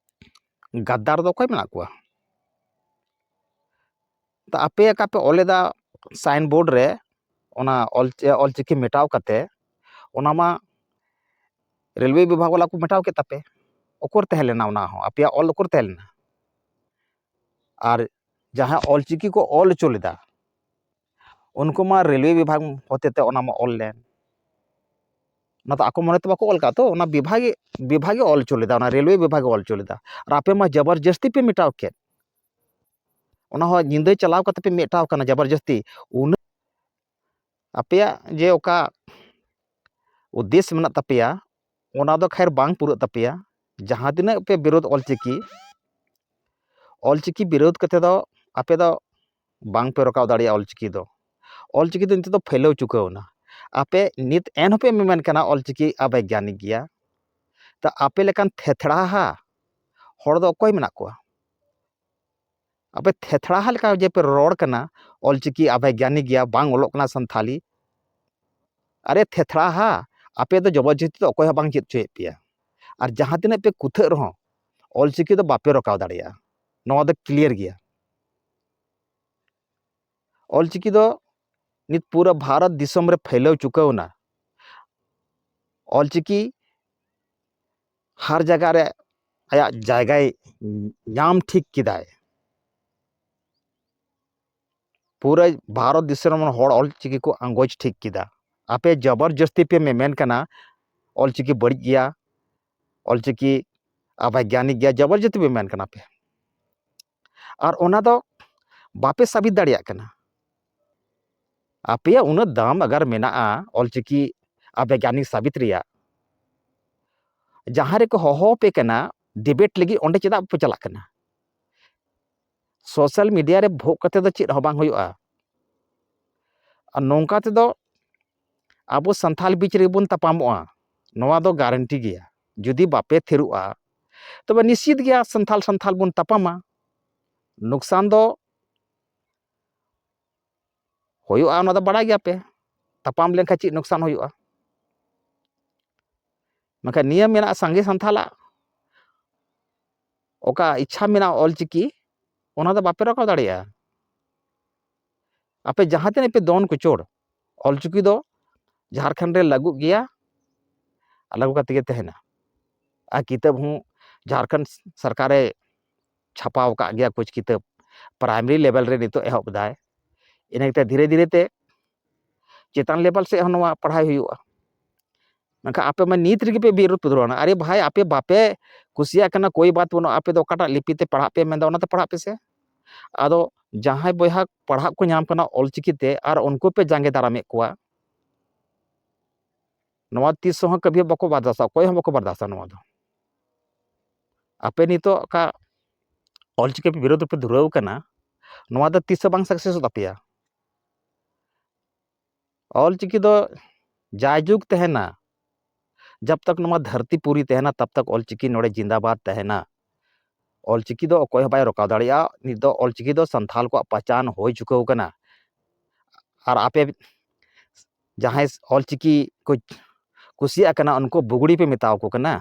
ᱜᱟᱫᱫᱟᱨ ᱫᱚ ᱚᱠᱚᱭ ᱢᱮᱱᱟᱜ ᱠᱚᱣᱟ? ᱛᱚ ᱟᱯᱮ ᱚᱠᱟ ᱯᱮ ᱚᱞ ᱞᱮᱫᱟ ᱥᱟᱭᱤᱱ ᱵᱳᱨᱰ ᱨᱮ, ᱚᱱᱟ ᱚᱞ ᱚᱞᱪᱤᱠᱤ ᱢᱮᱴᱟᱣ ᱠᱟᱛᱮ, ᱚᱱᱟ ᱢᱟ ᱨᱮᱞᱣᱮ ᱵᱤᱵᱷᱟᱜᱽ ᱵᱟᱞᱟ ᱠᱚ ᱢᱮᱴᱟᱣ ᱠᱮᱫ ᱛᱟᱯᱮ᱾ ᱚᱠᱚᱨ ᱛᱟᱦᱮᱸ ᱞᱮᱱᱟ ᱚᱱᱟ ᱦᱚᱸ? ᱟᱯᱮᱭᱟᱜ ᱚᱞ ᱚᱠᱚᱨ ᱛᱟᱦᱮᱸ ᱞᱮᱱᱟ? ᱟᱨ ᱡᱟᱦᱟᱸ ᱚᱞᱪᱤᱠᱤ ᱠᱚ ᱚᱞ ᱦᱚᱪᱚ ᱞᱮᱫᱟ, ᱩᱱᱠᱩ ᱢᱟ ᱨᱮᱞᱣᱮ ᱵᱤᱵᱷᱟᱜᱽ ᱦᱚᱛᱮᱛᱮ ᱚᱱᱟ ᱢᱟ ᱚᱞ ᱞᱮᱱ᱾ ᱚᱱᱟ ᱫᱚ ᱟᱠᱚ ᱢᱚᱱᱮ ᱛᱮ ᱵᱟᱠᱚ ᱚᱞ ᱠᱟᱜᱼᱟ ᱛᱚ, ᱚᱱᱟ ᱵᱤᱵᱷᱟᱜᱽ ᱜᱮ, ᱵᱤᱵᱷᱟᱜᱽ ᱜᱮ ᱚᱞ ᱦᱚᱪᱚ ᱞᱮᱫᱟ, ᱚᱱᱟ ᱨᱮᱞᱣᱮ ᱵᱤᱵᱷᱟᱜᱽ ᱜᱮ ᱚᱞ ᱦᱚᱪᱚ ᱞᱮᱫᱟ᱾ ᱟᱨ ᱟᱯᱮ ᱢᱟ ᱡᱟᱵᱚᱨ ᱡᱟᱹᱥᱛᱤ ᱯᱮ ᱢᱮᱴᱟᱣ ᱠᱮᱫ, ᱚᱱᱟ ᱦᱚᱸ ᱧᱤᱫᱟᱹ ᱪᱟᱞᱟᱣ ᱠᱟᱛᱮ ᱯᱮ ᱢᱮᱴᱟᱣ ᱠᱟᱱᱟ ᱡᱟᱵᱚᱨ ᱡᱟᱹᱥᱛᱤ᱾ ᱩᱱᱟᱹᱜ ᱟᱯᱮᱭᱟᱜ ᱡᱮ ᱚᱠᱟ ᱩᱫᱽᱫᱮᱥ ᱢᱮᱱᱟᱜ ᱛᱟᱯᱮᱭᱟ, ᱚᱱᱟ ᱫᱚ ᱠᱷᱟᱭᱨ ᱵᱟᱝ ᱯᱩᱨᱟᱹᱜ ᱛᱟᱯᱮᱭᱟ᱾ ᱡᱟᱦᱟᱸ ᱛᱤᱱᱟᱹᱜ ᱯᱮ ᱵᱤᱨᱳᱫᱷ ᱚᱞᱪᱤᱠᱤ, ᱚᱞᱪᱤᱠᱤ ᱵᱤᱨᱳᱫᱷ ᱠᱟᱛᱮ ᱫᱚ ᱟᱯᱮ ᱫᱚ ᱵᱟᱝ ᱯᱮ ᱨᱟᱠᱟᱵ ᱫᱟᱲᱮᱭᱟᱜᱼᱟ ᱚᱞᱪᱤᱠᱤ ᱫᱚ᱾ ᱚᱞᱪᱤᱠᱤ ᱫᱚ ᱱᱤᱛᱚᱜ ᱫᱚ ᱯᱷᱮᱞᱟᱹᱣ ᱪᱩᱠᱟᱹᱣ ᱮᱱᱟ᱾ ᱟᱯᱮ ᱱᱤᱛ ᱮᱱᱦᱚᱸ ᱯᱮ ᱢᱮᱢᱮᱱ ᱠᱟᱱᱟ ᱚᱞᱪᱤᱠᱤ ᱚᱵᱳᱭᱜᱽᱜᱟᱱᱤᱠ ᱜᱮᱭᱟ᱾ ᱛᱟ ᱟᱯᱮ ᱞᱮᱠᱟᱱ ᱛᱷᱮᱛᱷᱲᱟᱦᱟ ᱦᱚᱲ ᱫᱚ ᱚᱠᱚᱭ ᱢᱮᱱᱟᱜ ᱠᱚᱣᱟ? ᱟᱯᱮ ᱛᱷᱮᱛᱷᱲᱟᱦᱟ ᱞᱮᱠᱟ ᱡᱮ ᱯᱮ ᱨᱚᱲ ᱠᱟᱱᱟ, ᱚᱞᱪᱤᱠᱤ ᱚᱵᱳᱭᱜᱽᱜᱟᱱᱤᱠ ᱜᱮᱭᱟ, ᱵᱟᱝ ᱚᱞᱚᱜ ᱠᱟᱱᱟ ᱥᱟᱱᱛᱷᱟᱞᱤ᱾ ᱟᱨᱮ ᱛᱷᱮᱛᱷᱲᱟᱦᱟ, ᱟᱯᱮ ᱫᱚ ᱡᱚᱵᱚᱨᱡᱚᱥᱛᱤ ᱫᱚ ᱚᱠᱚᱭ ᱦᱚᱸ ᱵᱟᱝ ᱪᱮᱫ ᱦᱚᱪᱚᱭᱮᱫ ᱯᱮᱭᱟ᱾ ᱟᱨ ᱡᱟᱦᱟᱸ ᱛᱤᱱᱟᱹᱜ ᱯᱮ ᱠᱩᱛᱷᱟᱹᱜ ᱨᱮᱦᱚᱸ, ᱚᱞᱪᱤᱠᱤ ᱫᱚ ᱵᱟᱯᱮ ᱨᱚᱠᱟᱣ ᱫᱟᱲᱮᱭᱟᱜᱼᱟ᱾ ᱱᱚᱣᱟ ᱫᱚ ᱠᱞᱤᱭᱟᱨ ᱜᱮᱭᱟ᱾ ᱚᱞᱪᱤᱠᱤ ᱫᱚ ᱱᱤᱛ ᱯᱩᱨᱟᱹ ᱵᱷᱟᱨᱚᱛ ᱫᱤᱥᱚᱢ ᱨᱮ ᱯᱷᱮᱞᱟᱹᱣ ᱪᱩᱠᱟᱹᱣ ᱮᱱᱟ᱾ ᱚᱞᱪᱤᱠᱤ ᱦᱟᱨ ᱡᱟᱭᱜᱟ ᱨᱮ ᱟᱭᱟᱜ ᱡᱟᱭᱜᱟᱭ ᱧᱟᱢ ᱴᱷᱤᱠ ᱠᱮᱫᱟᱭ᱾ ᱯᱩᱨᱟᱹ ᱵᱷᱟᱨᱚᱛ ᱫᱤᱥᱚᱢ ᱨᱮᱱ ᱦᱚᱲ ᱚᱞᱪᱤᱠᱤ ᱠᱚ ᱟᱸᱜᱚᱪ ᱴᱷᱤᱠ ᱠᱮᱫᱟ᱾ ᱟᱯᱮ ᱡᱚᱵᱚᱨ ᱡᱚᱥᱛᱤ ᱯᱮ ᱢᱮᱢᱮᱱ ᱠᱟᱱᱟ ᱚᱞᱪᱤᱠᱤ ᱵᱟᱹᱲᱤᱡ ᱜᱮᱭᱟ, ᱚᱞᱪᱤᱠᱤ ᱚᱵᱳᱭᱜᱽᱜᱟᱱᱤᱠ ᱜᱮᱭᱟ, ᱡᱚᱵᱚᱨ ᱡᱚᱥᱛᱤ ᱯᱮ ᱢᱮᱢᱮᱱ ᱠᱟᱱᱟ ᱯᱮ᱾ ᱟᱨ ᱚᱱᱟ ᱫᱚ ᱵᱟᱯᱮ ᱥᱟᱵᱤᱛ ᱫᱟᱲᱮᱭᱟᱜ ᱠᱟᱱᱟ᱾ ᱟᱯᱮᱭᱟᱜ ᱩᱱᱟᱹᱜ ᱫᱟᱢ ᱟᱜᱟᱨ ᱢᱮᱱᱟᱜᱼᱟ ᱚᱞᱪᱤᱠᱤ ᱚᱵᱳᱭᱜᱽᱜᱟᱱᱤᱠ ᱥᱟᱵᱤᱛ ᱨᱮᱭᱟᱜ, ᱡᱟᱦᱟᱸ ᱨᱮᱠᱚ ᱦᱚᱦᱚ ᱟᱯᱮ ᱠᱟᱱᱟ ᱰᱤᱵᱮᱴ ᱞᱟᱹᱜᱤᱫ, ᱚᱸᱰᱮ ᱪᱮᱫᱟᱜ ᱯᱮ ᱪᱟᱞᱟᱜ ᱠᱟᱱᱟ? ᱥᱳᱥᱟᱞ ᱢᱤᱰᱤᱭᱟ ᱨᱮ ᱵᱷᱳᱜ ᱠᱟᱛᱮ ᱫᱚ ᱪᱮᱫ ᱦᱚᱸ ᱵᱟᱝ ᱦᱩᱭᱩᱜᱼᱟ᱾ ᱟᱨ ᱱᱚᱝᱠᱟ ᱛᱮᱫᱚ ᱟᱵᱚ ᱥᱟᱱᱛᱷᱟᱞ ᱵᱤᱪ ᱨᱮᱜᱮ ᱵᱚᱱ ᱛᱟᱯᱟᱢᱚᱜᱼᱟ, ᱱᱚᱣᱟ ᱫᱚ ᱜᱟᱨᱮᱱᱴᱤ ᱜᱮᱭᱟ᱾ ᱡᱩᱫᱤ ᱵᱟᱯᱮ ᱛᱷᱤᱨᱚᱜᱼᱟ, ᱛᱚᱵᱮ ᱱᱤᱥᱪᱤᱛ ᱜᱮᱭᱟ ᱥᱟᱱᱛᱷᱟᱞ ᱥᱟᱱᱛᱷᱟᱞ ᱵᱚᱱ ᱛᱟᱯᱟᱢᱟ᱾ ᱱᱩᱠᱥᱟᱱ ᱫᱚ ᱦᱩᱭᱩᱜᱼᱟ, ᱚᱱᱟ ᱫᱚ ᱵᱟᱲᱟᱭ ᱜᱮᱭᱟᱯᱮ᱾ ᱛᱟᱯᱟᱢ ᱞᱮᱱᱠᱷᱟᱱ ᱪᱮᱫ ᱱᱩᱠᱥᱟᱱ ᱦᱩᱭᱩᱜᱼᱟ? ᱢᱮᱱᱠᱷᱟᱱ ᱱᱤᱭᱟᱹ ᱢᱮᱱᱟᱜᱼᱟ, ᱥᱟᱸᱜᱮ ᱥᱟᱱᱛᱟᱞᱟᱜ ᱚᱠᱟ ᱤᱪᱪᱷᱟ ᱢᱮᱱᱟᱜᱼᱟ ᱚᱞᱪᱤᱠᱤ, ᱚᱱᱟ ᱫᱚ ᱵᱟᱯᱮ ᱨᱟᱠᱟᱵ ᱫᱟᱲᱮᱭᱟᱜᱼᱟ᱾ ᱟᱯᱮ ᱡᱟᱦᱟᱸ ᱛᱤᱱᱟᱹᱜ ᱯᱮ ᱫᱚᱱ ᱠᱩᱪᱩᱲ, ᱚᱞᱪᱤᱠᱤ ᱫᱚ ᱡᱷᱟᱲᱠᱷᱚᱸᱰ ᱨᱮ ᱞᱟᱹᱜᱩᱜ ᱜᱮᱭᱟ ᱟᱨ ᱞᱟᱹᱜᱩ ᱠᱟᱛᱮ ᱜᱮ ᱛᱟᱦᱮᱱᱟ᱾ ᱟᱨ ᱠᱤᱛᱟᱹᱵ ᱦᱚᱸ ᱡᱷᱟᱲᱠᱷᱚᱸᱰ ᱥᱚᱨᱠᱟᱨᱮ ᱪᱷᱟᱯᱟᱣ ᱟᱠᱟᱫ ᱜᱮᱭᱟ, ᱠᱩᱪ ᱠᱤᱛᱟᱹᱵ ᱯᱨᱟᱭᱢᱟᱨᱤ ᱞᱮᱵᱮᱞ ᱨᱮ ᱱᱤᱛᱚᱜ ᱮᱦᱚᱵ ᱮᱫᱟᱭ᱾ ᱤᱱᱟᱹ ᱠᱟᱛᱮ ᱫᱷᱤᱨᱮ ᱫᱷᱤᱨᱮ ᱛᱮ ᱪᱮᱛᱟᱱ ᱞᱮᱵᱮᱞ ᱥᱮᱫ ᱦᱚᱸ ᱱᱚᱣᱟ ᱯᱟᱲᱦᱟᱣ ᱦᱩᱭᱩᱜᱼᱟ᱾ ᱢᱮᱱᱠᱷᱟᱱ ᱟᱯᱮ ᱢᱟ ᱱᱤᱛ ᱨᱮᱜᱮ ᱯᱮ ᱵᱤᱨᱳᱫ ᱯᱮ ᱫᱷᱩᱨᱟᱹᱣ ᱮᱱᱟ᱾ ᱟᱨᱮ ᱵᱷᱟᱭ, ᱟᱯᱮ ᱵᱟᱯᱮ ᱠᱩᱥᱤᱭᱟᱜ ᱠᱟᱱᱟ, ᱠᱳᱭ ᱵᱟᱛ ᱵᱟᱹᱱᱩᱜᱼᱟ, ᱟᱯᱮ ᱫᱚ ᱚᱠᱟᱴᱟᱜ ᱞᱤᱯᱤ ᱛᱮ ᱯᱟᱲᱦᱟᱜ ᱯᱮ ᱢᱮᱱᱫᱟ, ᱚᱱᱟᱛᱮ ᱯᱟᱲᱦᱟᱜ ᱯᱮᱥᱮ᱾ ᱟᱫᱚ ᱡᱟᱦᱟᱸᱭ ᱵᱚᱭᱦᱟ ᱯᱟᱲᱦᱟᱜ ᱠᱚ ᱧᱟᱢ ᱠᱟᱱᱟ ᱚᱞᱪᱤᱠᱤ ᱛᱮ ᱟᱨ ᱩᱱᱠᱩ ᱯᱮ ᱡᱟᱸᱜᱮ ᱫᱟᱨᱟᱢᱮᱫ ᱠᱚᱣᱟ, ᱱᱚᱣᱟ ᱛᱤᱥ ᱦᱚᱸ ᱠᱟᱹᱵᱷᱤ ᱵᱟᱠᱚ ᱵᱟᱨᱫᱟᱥᱟ, ᱚᱠᱚᱭ ᱦᱚᱸ ᱵᱟᱠᱚ ᱵᱟᱨᱫᱟᱥᱟ ᱱᱚᱣᱟ ᱫᱚ᱾ ᱟᱯᱮ ᱱᱤᱛᱚᱜ ᱚᱠᱟ ᱚᱞᱪᱤᱠᱤ ᱵᱤᱨᱳᱫᱷ ᱨᱮᱯᱮ ᱫᱷᱩᱨᱟᱹᱣ ᱠᱟᱱᱟ, ᱱᱚᱣᱟ ᱫᱚ ᱛᱤᱥ ᱦᱚᱸ ᱵᱟᱝ ᱥᱟᱠᱥᱮᱥᱚᱜ ᱛᱟᱯᱮᱭᱟ᱾ ᱚᱞᱪᱤᱠᱤ ᱫᱚ ᱡᱟᱭᱡᱩᱜᱽ ᱛᱟᱦᱮᱱᱟ, ᱡᱟᱵ ᱛᱟᱠ ᱱᱚᱣᱟ ᱫᱷᱟᱹᱨᱛᱤ ᱯᱩᱨᱤ ᱛᱟᱦᱮᱱᱟ, ᱛᱟᱵ ᱛᱟᱠ ᱚᱞᱪᱤᱠᱤ ᱱᱚᱰᱮ ᱡᱤᱱᱫᱟᱵᱟᱫ ᱛᱟᱦᱮᱱᱟ᱾ ᱚᱞᱪᱤᱠᱤ ᱫᱚ ᱚᱠᱚᱭ ᱦᱚᱸ ᱵᱟᱭ ᱨᱚᱠᱟᱣ ᱫᱟᱲᱮᱭᱟᱜᱼᱟ᱾ ᱱᱤᱛ ᱫᱚ ᱚᱞᱪᱤᱠᱤ ᱫᱚ ᱥᱟᱱᱛᱷᱟᱞ ᱠᱚᱣᱟᱜ ᱯᱟᱪᱟᱱ ᱦᱩᱭ ᱪᱩᱠᱟᱹᱣ ᱠᱟᱱᱟ᱾ ᱟᱨ ᱟᱯᱮ ᱡᱟᱦᱟᱸᱭ ᱚᱞᱪᱤᱠᱤ ᱠᱚ ᱠᱩᱥᱤᱭᱟᱜ ᱠᱟᱱᱟ, ᱩᱱᱠᱩ ᱵᱩᱜᱲᱤ ᱯᱮ ᱢᱮᱛᱟᱣ ᱠᱚ ᱠᱟᱱᱟ᱾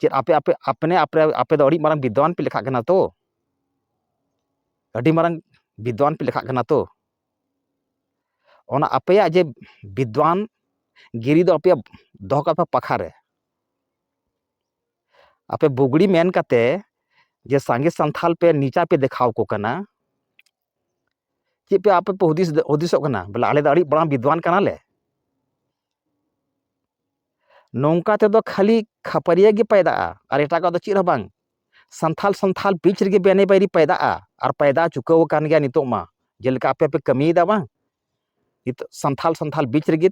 ᱪᱮᱫ ᱟᱯᱮ, ᱟᱯᱮ, ᱟᱯᱱᱮ, ᱟᱯᱮ, ᱟᱯᱮ ᱫᱚ ᱟᱹᱰᱤ ᱢᱟᱨᱟᱝ ᱵᱤᱫᱽᱣᱟᱱ ᱯᱮ ᱞᱮᱠᱷᱟᱜ ᱠᱟᱱᱟ ᱛᱚ? ᱟᱹᱰᱤ ᱢᱟᱨᱟᱝ ᱵᱤᱫᱽᱣᱟᱱ ᱯᱮ ᱞᱮᱠᱷᱟᱜ ᱠᱟᱱᱟ ᱛᱚ? ᱚᱱᱟ ᱟᱯᱮᱭᱟᱜ ᱡᱮ ᱵᱤᱫᱽᱣᱟᱱ ᱜᱤᱨᱤ ᱫᱚ ᱟᱯᱮᱭᱟᱜ ᱫᱚᱦᱚ ᱠᱟᱜ ᱯᱮ ᱯᱟᱠᱷᱟ ᱨᱮ᱾ ᱟᱯᱮ ᱵᱩᱜᱲᱤ ᱢᱮᱱ ᱠᱟᱛᱮ ᱡᱮ ᱥᱟᱸᱜᱮ ᱥᱟᱱᱛᱷᱟᱞ ᱯᱮ ᱱᱤᱪᱟ ᱯᱮ ᱫᱮᱠᱷᱟᱣ ᱠᱚ ᱠᱟᱱᱟ, ᱪᱮᱫ ᱯᱮ ᱟᱯᱮ ᱯᱮ ᱦᱩᱫᱤᱥ, ᱦᱩᱫᱤᱥᱚᱜ ᱠᱟᱱᱟ ᱵᱚᱞᱮ ᱟᱞᱮ ᱫᱚ ᱟᱹᱰᱤ ᱢᱟᱨᱟᱝ ᱵᱤᱫᱽᱣᱟᱱ ᱠᱟᱱᱟᱞᱮ? ᱱᱚᱝᱠᱟ ᱛᱮᱫᱚ ᱠᱷᱟᱹᱞᱤ ᱠᱷᱟᱹᱯᱟᱹᱨᱤᱭᱟᱹ ᱜᱮ ᱯᱟᱭᱫᱟᱜᱼᱟ, ᱟᱨ ᱮᱴᱟᱜᱟᱜ ᱫᱚ ᱪᱮᱫ ᱦᱚᱸ ᱵᱟᱝ᱾ ᱥᱟᱱᱛᱷᱟᱞ ᱥᱟᱱᱛᱷᱟᱞ ᱵᱤᱪ ᱨᱮᱜᱮ ᱵᱮᱱᱮ ᱵᱟᱭᱨᱤ ᱯᱟᱭᱫᱟᱜᱼᱟ, ᱟᱨ ᱯᱟᱭᱫᱟ ᱪᱩᱠᱟᱹᱣ ᱟᱠᱟᱱ ᱜᱮᱭᱟ ᱱᱤᱛᱚᱜ ᱢᱟ᱾ ᱡᱮᱞᱮᱠᱟ ᱟᱯᱮ ᱯᱮ ᱠᱟᱹᱢᱤᱭᱮᱫᱟ ᱵᱟᱝ, ᱱᱤᱛᱚᱜ ᱥᱟᱱᱛᱷᱟᱞ ᱥᱟᱱᱛᱷᱟᱞ ᱵᱤᱪ ᱨᱮᱜᱮ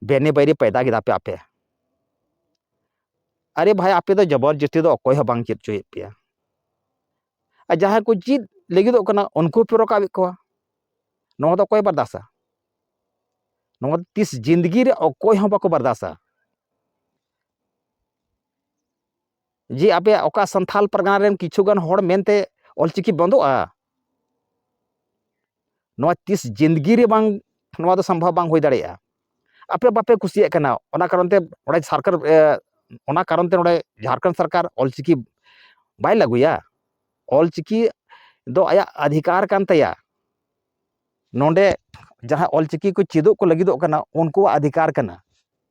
ᱵᱮᱱᱮ ᱵᱟᱭᱨᱤ ᱯᱟᱭᱫᱟ ᱠᱮᱫᱟ ᱯᱮ ᱟᱯᱮ᱾ ᱟᱨᱮ ᱵᱷᱟᱭ, ᱟᱯᱮ ᱫᱚ ᱡᱚᱵᱚᱨ ᱡᱚᱥᱛᱤ ᱫᱚ ᱚᱠᱚᱭ ᱦᱚᱸ ᱵᱟᱝ ᱪᱮᱫ ᱦᱚᱪᱚᱭᱮᱫ ᱯᱮᱭᱟ᱾ ᱟᱨ ᱡᱟᱦᱟᱸᱭ ᱠᱚ ᱪᱮᱫ ᱞᱟᱹᱜᱤᱫᱚᱜ ᱠᱟᱱᱟ, ᱩᱱᱠᱩ ᱯᱮ ᱨᱚᱠᱟᱣᱮᱫ ᱠᱚᱣᱟ᱾ ᱱᱚᱣᱟ ᱫᱚ ᱚᱠᱚᱭ ᱵᱟᱨᱫᱟᱥᱟ? ᱱᱚᱣᱟ ᱫᱚ ᱛᱤᱥ ᱡᱤᱱᱫᱜᱤ ᱨᱮ ᱚᱠᱚᱭ ᱦᱚᱸ ᱵᱟᱠᱚ ᱵᱟᱨᱫᱟᱥᱟ᱾ ᱡᱮ ᱟᱯᱮᱭᱟᱜ ᱚᱠᱟ ᱥᱟᱱᱛᱷᱟᱞ ᱯᱟᱨᱜᱟᱱᱟ ᱨᱮᱱ ᱠᱤᱪᱷᱩ ᱜᱟᱱ ᱦᱚᱲ ᱢᱮᱱᱛᱮ ᱚᱞᱪᱤᱠᱤ ᱵᱚᱱᱫᱚᱜᱼᱟ? ᱱᱚᱣᱟ ᱛᱤᱥ ᱡᱤᱱᱫᱜᱤ ᱨᱮ ᱵᱟᱝ, ᱱᱚᱣᱟ ᱫᱚ ᱥᱚᱢᱵᱷᱚᱵ ᱵᱟᱝ ᱦᱩᱭ ᱫᱟᱲᱮᱭᱟᱜᱼᱟ᱾ ᱟᱯᱮ ᱵᱟᱯᱮ ᱠᱩᱥᱤᱭᱟᱜ ᱠᱟᱱᱟ, ᱚᱱᱟ ᱠᱟᱨᱚᱱ ᱛᱮ ᱱᱚᱰᱮ ᱥᱚᱨᱠᱟᱨ, ᱮ, ᱚᱱᱟ ᱠᱟᱨᱚᱱ ᱛᱮ ᱱᱚᱰᱮ ᱡᱷᱟᱲᱠᱷᱚᱸᱰ ᱥᱚᱨᱠᱟᱨ ᱚᱞᱪᱤᱠᱤ ᱵᱟᱭ ᱞᱟᱹᱜᱩᱭᱟ᱾ ᱚᱞᱪᱤᱠᱤ ᱫᱚ ᱟᱭᱟᱜ ᱚᱫᱷᱤᱠᱟᱨ ᱠᱟᱱ ᱛᱟᱭᱟ᱾ ᱱᱚᱰᱮ ᱡᱟᱦᱟᱸ ᱚᱞᱪᱤᱠᱤ ᱠᱚ ᱪᱮᱫᱚᱜ ᱠᱚ ᱞᱟᱹᱜᱤᱫᱚᱜ ᱠᱟᱱᱟ, ᱩᱱᱠᱩᱣᱟᱜ ᱚᱫᱷᱤᱠᱟᱨ ᱠᱟᱱᱟ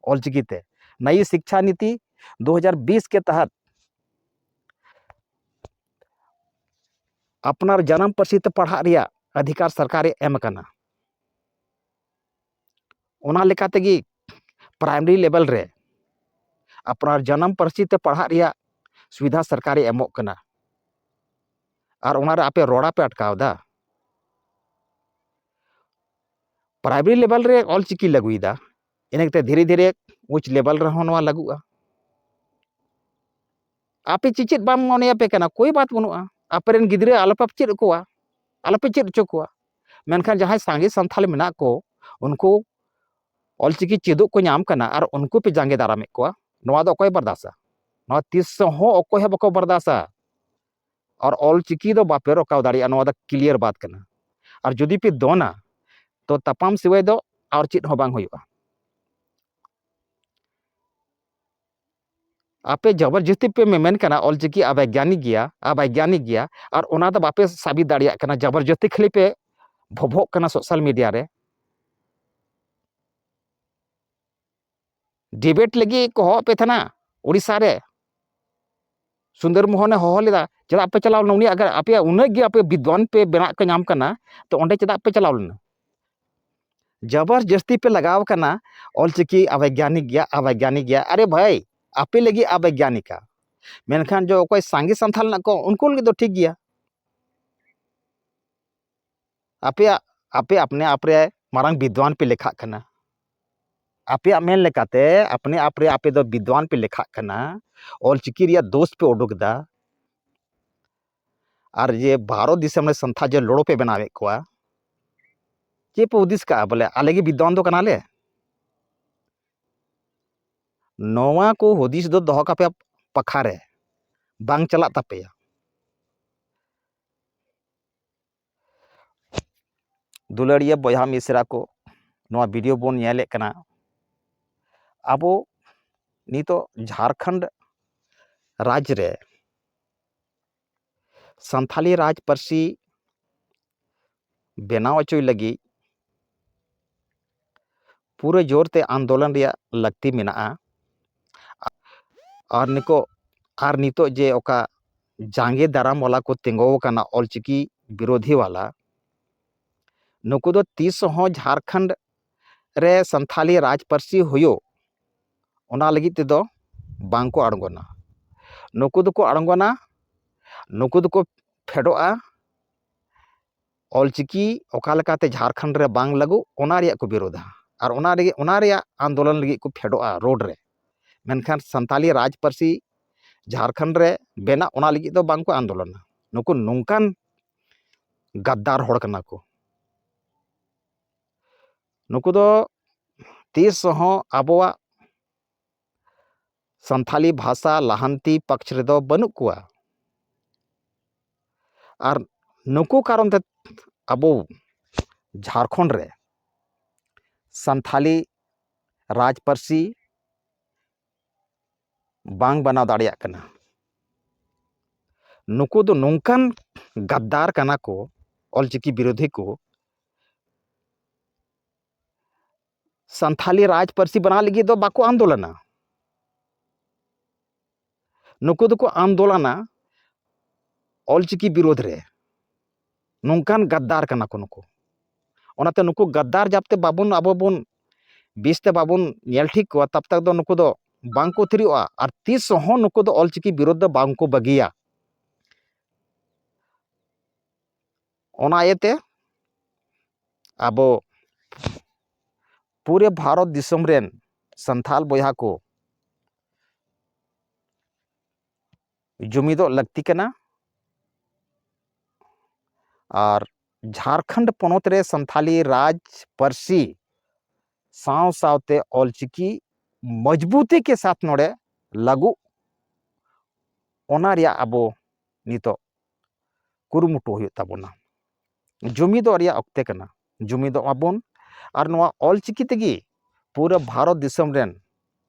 ᱚᱞᱪᱤᱠᱤ ᱛᱮ᱾ ᱱᱟᱭᱤ ᱥᱤᱠᱪᱷᱟ ᱱᱤᱛᱤ ᱫᱩ ᱦᱟᱡᱟᱨ ᱵᱤᱥ ᱠᱮ ᱛᱟᱦᱟᱛ ᱟᱯᱱᱟᱨ ᱡᱟᱱᱟᱢ ᱯᱟᱹᱨᱥᱤ ᱛᱮ ᱯᱟᱲᱦᱟᱜ ᱨᱮᱭᱟᱜ ᱚᱫᱷᱤᱠᱟᱨ ᱥᱚᱨᱠᱟᱨᱮ ᱮᱢ ᱟᱠᱟᱱᱟ᱾ ᱚᱱᱟ ᱞᱮᱠᱟ ᱛᱮᱜᱮ ᱯᱨᱟᱭᱢᱟᱨᱤ ᱞᱮᱵᱮᱞ ᱨᱮ ᱟᱯᱱᱟᱨ ᱡᱟᱱᱟᱢ ᱯᱟᱹᱨᱥᱤ ᱛᱮ ᱯᱟᱲᱦᱟᱜ ᱨᱮᱭᱟᱜ ᱥᱩᱵᱤᱫᱷᱟ ᱥᱚᱨᱠᱟᱨᱮ ᱮᱢᱚᱜ ᱠᱟᱱᱟ᱾ ᱟᱨ ᱚᱱᱟᱨᱮ ᱟᱯᱮ ᱨᱚᱲᱟ ᱯᱮ ᱟᱴᱠᱟᱣ ᱮᱫᱟ᱾ ᱯᱨᱟᱭᱢᱟᱨᱤ ᱞᱮᱵᱮᱞ ᱨᱮ ᱚᱞᱪᱤᱠᱤ ᱞᱟᱹᱜᱩᱭᱮᱫᱟ, ᱤᱱᱟᱹ ᱠᱟᱛᱮ ᱫᱷᱤᱨᱮ ᱫᱷᱤᱨᱮ ᱩᱪ ᱞᱮᱵᱮᱞ ᱨᱮᱦᱚᱸ ᱱᱚᱣᱟ ᱞᱟᱹᱜᱩᱜᱼᱟ᱾ ᱟᱯᱮ ᱪᱮᱪᱮᱫ ᱵᱟᱢ ᱢᱚᱱᱮᱭᱟᱯᱮ ᱠᱟᱱᱟ, ᱠᱳᱭ ᱵᱟᱛ ᱵᱟᱹᱱᱩᱜᱼᱟ, ᱟᱯᱮᱨᱮᱱ ᱜᱤᱫᱽᱨᱟᱹ ᱟᱞᱚᱯᱮ ᱪᱮᱫ ᱠᱚᱣᱟ, ᱟᱞᱚᱯᱮ ᱪᱮᱫ ᱦᱚᱪᱚ ᱠᱚᱣᱟ᱾ ᱢᱮᱱᱠᱷᱟᱱ ᱡᱟᱦᱟᱸᱭ ᱥᱟᱸᱜᱮ ᱥᱟᱱᱛᱟᱲ ᱢᱮᱱᱟᱜ ᱠᱚ, ᱩᱱᱠᱩ ᱚᱞᱪᱤᱠᱤ ᱪᱮᱫᱚᱜ ᱠᱚ ᱧᱟᱢ ᱠᱟᱱᱟ ᱟᱨ ᱩᱱᱠᱩ ᱯᱮ ᱡᱟᱸᱜᱮ ᱫᱟᱨᱟᱢᱮᱫ ᱠᱚᱣᱟ, ᱱᱚᱣᱟ ᱫᱚ ᱚᱠᱚᱭ ᱵᱟᱨᱫᱟᱥᱟ? ᱱᱚᱣᱟ ᱛᱤᱥ ᱦᱚᱸ ᱚᱠᱚᱭ ᱦᱚᱸ ᱵᱟᱠᱚ ᱵᱟᱨᱫᱟᱥᱟ᱾ ᱟᱨ ᱚᱞᱪᱤᱠᱤ ᱫᱚ ᱵᱟᱯᱮ ᱨᱚᱠᱟᱣ ᱫᱟᱲᱮᱭᱟᱜᱼᱟ, ᱱᱚᱣᱟ ᱫᱚ ᱠᱞᱤᱭᱟᱨ ᱵᱟᱛ ᱠᱟᱱᱟ᱾ ᱟᱨ ᱡᱩᱫᱤ ᱯᱮ ᱫᱚᱱᱟ, ᱛᱚ ᱛᱟᱯᱟᱢ ᱥᱤᱣᱟᱭ ᱫᱚ ᱟᱨ ᱪᱮᱫ ᱦᱚᱸ ᱵᱟᱝ ᱦᱩᱭᱩᱜᱼᱟ᱾ ᱟᱯᱮ ᱡᱚᱵᱚᱨᱡᱚᱥᱛᱤ ᱯᱮ ᱢᱮᱢᱮᱱ ᱠᱟᱱᱟ ᱚᱞᱪᱤᱠᱤ ᱟᱵᱮᱜᱽᱭᱟᱱᱤᱠ ᱜᱮᱭᱟ, ᱟᱵᱮᱜᱽᱭᱟᱱᱤᱠ ᱜᱮᱭᱟ, ᱟᱨ ᱚᱱᱟ ᱫᱚ ᱵᱟᱯᱮ ᱥᱟᱵᱤᱛ ᱫᱟᱲᱮᱭᱟᱜ ᱠᱟᱱᱟ᱾ ᱡᱚᱵᱚᱨᱡᱚᱥᱛᱤ ᱠᱷᱟᱹᱞᱤ ᱯᱮ ᱵᱷᱚᱵᱷᱚᱜ ᱠᱟᱱᱟ ᱥᱳᱥᱟᱞ ᱢᱤᱰᱤᱭᱟ ᱨᱮ᱾ ᱰᱤᱵᱮᱴ ᱞᱟᱹᱜᱤᱫ ᱠᱚ ᱦᱚᱦᱚ ᱯᱮ ᱛᱟᱦᱮᱱᱟ ᱩᱲᱤᱥᱥᱟ ᱨᱮ, ᱥᱩᱱᱫᱚᱨ ᱢᱳᱦᱚᱱᱮ ᱦᱚᱦᱚ ᱞᱮᱫᱟ, ᱪᱮᱫᱟᱜ ᱯᱮ ᱪᱟᱞᱟᱣ ᱞᱮᱱᱟ? ᱩᱱᱤ ᱟᱜᱟᱨ ᱟᱯᱮᱭᱟᱜ ᱩᱱᱟᱹᱜ ᱜᱮ ᱟᱯᱮ ᱵᱤᱫᱽᱣᱟᱱ ᱯᱮ ᱵᱮᱱᱟᱜ ᱠᱚ ᱧᱟᱢ ᱠᱟᱱᱟ, ᱛᱚ ᱚᱸᱰᱮ ᱪᱮᱫᱟᱜ ᱯᱮ ᱪᱟᱞᱟᱣ ᱞᱮᱱᱟ? ᱡᱚᱵᱚᱨ ᱡᱟᱹᱥᱛᱤ ᱯᱮ ᱞᱟᱜᱟᱣ ᱠᱟᱱᱟ, ᱚᱞᱪᱤᱠᱤ ᱟᱵᱮᱜᱽᱭᱟᱱᱤᱠ ᱜᱮᱭᱟ, ᱟᱵᱮᱜᱽᱭᱟᱱᱤᱠ ᱜᱮᱭᱟ᱾ ᱟᱨᱮ ᱵᱷᱟᱹᱭ, ᱟᱯᱮ ᱞᱟᱹᱜᱤᱫ ᱟᱵᱮᱜᱽᱭᱟᱱᱤᱠᱟ, ᱢᱮᱱᱠᱷᱟᱱ ᱡᱚ ᱚᱠᱚᱭ ᱥᱟᱸᱜᱮ ᱥᱟᱱᱛᱟᱲ ᱢᱮᱱᱟᱜ ᱠᱚ, ᱩᱱᱠᱩ ᱞᱟᱹᱜᱤᱫ ᱫᱚ ᱴᱷᱤᱠ ᱜᱮᱭᱟ᱾ ᱟᱯᱮᱭᱟᱜ, ᱟᱯᱮ ᱟᱯᱱᱮ ᱟᱯ ᱨᱮ ᱢᱟᱨᱟᱝ ᱵᱤᱫᱽᱣᱟᱱ ᱯᱮ ᱞᱮᱠᱷᱟᱜ ᱠᱟᱱᱟ᱾ ᱟᱯᱮᱭᱟᱜ ᱢᱮᱱ ᱞᱮᱠᱟᱛᱮ ᱟᱯᱱᱮ ᱟᱯ ᱨᱮ ᱟᱯᱮ ᱫᱚ ᱵᱤᱫᱽᱣᱟᱱ ᱯᱮ ᱞᱮᱠᱷᱟᱜ ᱠᱟᱱᱟ, ᱚᱞᱪᱤᱠᱤ ᱨᱮᱭᱟᱜ ᱫᱳᱥ ᱯᱮ ᱩᱰᱩᱠ ᱮᱫᱟ᱾ ᱟᱨ ᱡᱮ ᱵᱷᱟᱨᱚᱛ ᱫᱤᱥᱚᱢ ᱨᱮ ᱥᱟᱱᱛᱷᱟ ᱡᱮ ᱞᱚᱲᱚ ᱯᱮ ᱵᱮᱱᱟᱣᱮᱫ ᱠᱚᱣᱟ, ᱪᱮᱫ ᱯᱮ ᱦᱩᱫᱤᱥ ᱠᱟᱜᱼᱟ ᱵᱚᱞᱮ ᱟᱞᱮ ᱜᱮ ᱵᱤᱫᱽᱣᱟᱱ ᱫᱚ ᱠᱟᱱᱟᱞᱮ? ᱱᱚᱣᱟ ᱠᱚ ᱦᱩᱫᱤᱥ ᱫᱚ ᱫᱚᱦᱚ ᱠᱟᱯᱮ ᱯᱟᱠᱷᱟ ᱨᱮ, ᱵᱟᱝ ᱪᱟᱞᱟᱜ ᱛᱟᱯᱮᱭᱟ᱾ ᱫᱩᱞᱟᱹᱲᱤᱭᱟᱹ ᱵᱚᱭᱦᱟ ᱢᱤᱥᱨᱟ ᱠᱚ, ᱱᱚᱣᱟ ᱵᱷᱤᱰᱤᱭᱳ ᱵᱚᱱ ᱧᱮᱞᱮᱫ ᱠᱟᱱᱟ, ᱟᱵᱚ ᱱᱤᱛᱚᱜ ᱡᱷᱟᱲᱠᱷᱚᱸᱰ ᱨᱟᱡᱽ ᱨᱮ ᱥᱟᱱᱛᱷᱟᱞᱤ ᱨᱟᱡᱽ ᱯᱟᱹᱨᱥᱤ ᱵᱮᱱᱟᱣ ᱦᱚᱪᱚᱭ ᱞᱟᱹᱜᱤᱫ ᱯᱩᱨᱟᱹ ᱡᱳᱨ ᱛᱮ ᱟᱱᱫᱳᱞᱚᱱ ᱨᱮᱭᱟᱜ ᱞᱟᱹᱠᱛᱤ ᱢᱮᱱᱟᱜᱼᱟ᱾ ᱟᱨ ᱱᱤᱠᱚ ᱟᱨ ᱱᱤᱛᱚᱜ ᱡᱮ ᱚᱠᱟ ᱡᱟᱸᱜᱮ ᱫᱟᱨᱟᱢ ᱣᱟᱞᱟ ᱠᱚ ᱛᱤᱸᱜᱩ ᱟᱠᱟᱱᱟ ᱚᱞᱪᱤᱠᱤ ᱵᱤᱨᱳᱫᱷᱤ ᱣᱟᱞᱟ, ᱱᱩᱠᱩ ᱫᱚ ᱛᱤᱥ ᱦᱚᱸ ᱡᱷᱟᱲᱠᱷᱚᱸᱰ ᱨᱮ ᱥᱟᱱᱛᱷᱟᱞᱤ ᱨᱟᱡᱽ ᱯᱟᱹᱨᱥᱤ ᱦᱩᱭᱩᱜ, ᱚᱱᱟ ᱞᱟᱹᱜᱤᱫ ᱛᱮᱫᱚ ᱵᱟᱝ ᱠᱚ ᱟᱬᱜᱚᱱᱟ᱾ ᱱᱩᱠᱩ ᱫᱚᱠᱚ ᱟᱬᱜᱚᱱᱟ ᱱᱩᱠᱩ ᱫᱚᱠᱚ ᱯᱷᱮᱰᱚᱜᱼᱟ ᱚᱞᱪᱤᱠᱤ ᱚᱠᱟ ᱞᱮᱠᱟᱛᱮ ᱡᱷᱟᱲᱠᱷᱚᱸᱰ ᱨᱮ ᱵᱟᱝ ᱞᱟᱹᱜᱩ, ᱚᱱᱟ ᱨᱮᱭᱟᱜ ᱠᱚ ᱵᱤᱨᱳᱫᱷᱟ᱾ ᱟᱨ ᱚᱱᱟ ᱨᱮᱜᱮ, ᱚᱱᱟ ᱨᱮᱭᱟᱜ ᱟᱱᱫᱳᱞᱚᱱ ᱞᱟᱹᱜᱤᱫ ᱠᱚ ᱯᱷᱮᱰᱚᱜᱼᱟ ᱨᱳᱰ ᱨᱮ᱾ ᱢᱮᱱᱠᱷᱟᱱ ᱥᱟᱱᱛᱟᱞᱤ ᱨᱟᱡᱽ ᱯᱟᱹᱨᱥᱤ ᱡᱷᱟᱲᱠᱷᱚᱸᱰ ᱨᱮ ᱵᱮᱱᱟᱜ, ᱚᱱᱟ ᱞᱟᱹᱜᱤᱫ ᱫᱚ ᱵᱟᱝ ᱠᱚ ᱟᱱᱫᱳᱞᱚᱱᱟ᱾ ᱱᱩᱠᱩ ᱱᱚᱝᱠᱟᱱ ᱜᱟᱫᱫᱟᱨ ᱦᱚᱲ ᱠᱟᱱᱟ ᱠᱚ᱾ ᱱᱩᱠᱩ ᱫᱚ ᱛᱤᱥ ᱦᱚᱸ ᱟᱵᱚᱣᱟᱜ ᱥᱟᱱᱛᱷᱟᱞᱤ ᱵᱷᱟᱥᱟ ᱞᱟᱦᱟᱱᱛᱤ ᱯᱟᱠᱷ ᱨᱮᱫᱚ ᱵᱟᱹᱱᱩᱜ ᱠᱚᱣᱟ᱾ ᱟᱨ ᱱᱩᱠᱩ ᱠᱟᱨᱚᱱ ᱛᱮ ᱟᱵᱚ ᱡᱷᱟᱲᱠᱷᱚᱸᱰ ᱨᱮ ᱥᱟᱱᱛᱷᱟᱞᱤ ᱨᱟᱡᱽ ᱯᱟᱹᱨᱥᱤ ᱵᱟᱝ ᱵᱮᱱᱟᱣ ᱫᱟᱲᱮᱭᱟᱜ ᱠᱟᱱᱟ᱾ ᱱᱩᱠᱩ ᱫᱚ ᱱᱚᱝᱠᱟᱱ ᱜᱟᱫᱫᱟᱨ ᱠᱟᱱᱟ ᱠᱚ, ᱚᱞᱪᱤᱠᱤ ᱵᱤᱨᱳᱫᱷᱤ ᱠᱚ, ᱥᱟᱱᱛᱷᱟᱞᱤ ᱨᱟᱡᱽ ᱯᱟᱹᱨᱥᱤ ᱵᱮᱱᱟᱣ ᱞᱟᱹᱜᱤᱫ ᱫᱚ ᱵᱟᱠᱚ ᱟᱱᱫᱳᱞᱚᱱᱟ᱾ ᱱᱩᱠᱩ ᱫᱚᱠᱚ ᱟᱱᱫᱳᱞᱚᱱᱟ ᱚᱞᱪᱤᱠᱤ ᱵᱤᱨᱳᱫᱷ ᱨᱮ᱾ ᱱᱚᱝᱠᱟᱱ ᱜᱟᱫᱫᱟᱨ ᱠᱟᱱᱟ ᱠᱚ ᱱᱩᱠᱩ᱾ ᱚᱱᱟᱛᱮ ᱱᱩᱠᱩ ᱜᱟᱫᱫᱟᱨ ᱡᱟᱵᱛᱮ ᱵᱟᱵᱚᱱ, ᱟᱵᱚ ᱵᱚᱱ ᱵᱮᱥᱛᱮ ᱵᱟᱵᱚᱱ ᱧᱮᱞ ᱴᱷᱤᱠ ᱠᱚᱣᱟ, ᱛᱟᱵ ᱛᱟᱠ ᱫᱚ ᱱᱩᱠᱩ ᱫᱚ ᱵᱟᱝ ᱠᱚ ᱛᱷᱤᱨᱚᱜᱼᱟ᱾ ᱟᱨ ᱛᱤᱥ ᱦᱚᱸ ᱱᱩᱠᱩ ᱫᱚ ᱚᱞᱪᱤᱠᱤ ᱵᱤᱨᱳᱫᱷ ᱫᱚ ᱵᱟᱝ ᱠᱚ ᱵᱟᱹᱜᱤᱭᱟ᱾ ᱚᱱᱟ ᱤᱭᱟᱹᱛᱮ ᱟᱵᱚ ᱯᱩᱨᱟᱹ ᱵᱷᱟᱨᱚᱛ ᱫᱤᱥᱚᱢ ᱨᱮᱱ ᱥᱟᱱᱛᱷᱟᱞ ᱵᱚᱭᱦᱟ ᱠᱚ ᱡᱩᱢᱤᱫᱚᱜ ᱞᱟᱹᱠᱛᱤ ᱠᱟᱱᱟ᱾ ᱟᱨ ᱡᱷᱟᱲᱠᱷᱚᱸᱰ ᱯᱚᱱᱚᱛ ᱨᱮ ᱥᱟᱱᱛᱷᱟᱞᱤ ᱨᱟᱡᱽ ᱯᱟᱹᱨᱥᱤ ᱥᱟᱶ ᱥᱟᱶᱛᱮ ᱚᱞᱪᱤᱠᱤ ᱢᱚᱡᱽᱵᱩᱛᱤ ᱠᱮ ᱥᱟᱛᱷ ᱱᱚᱰᱮ ᱞᱟᱹᱜᱩ, ᱚᱱᱟ ᱨᱮᱭᱟᱜ ᱟᱵᱚ ᱱᱤᱛᱚᱜ ᱠᱩᱨᱩᱢᱩᱴᱩ ᱦᱩᱭᱩᱜ ᱛᱟᱵᱚᱱᱟ᱾ ᱡᱩᱢᱤᱫᱚᱜ ᱨᱮᱭᱟᱜ ᱚᱠᱛᱮ ᱠᱟᱱᱟ᱾ ᱡᱩᱢᱤᱫᱚᱜ ᱢᱟᱵᱚᱱ᱾ ᱟᱨ ᱱᱚᱣᱟ ᱚᱞᱪᱤᱠᱤ ᱛᱮᱜᱮ ᱯᱩᱨᱟᱹ ᱵᱷᱟᱨᱚᱛ ᱫᱤᱥᱚᱢ ᱨᱮᱱ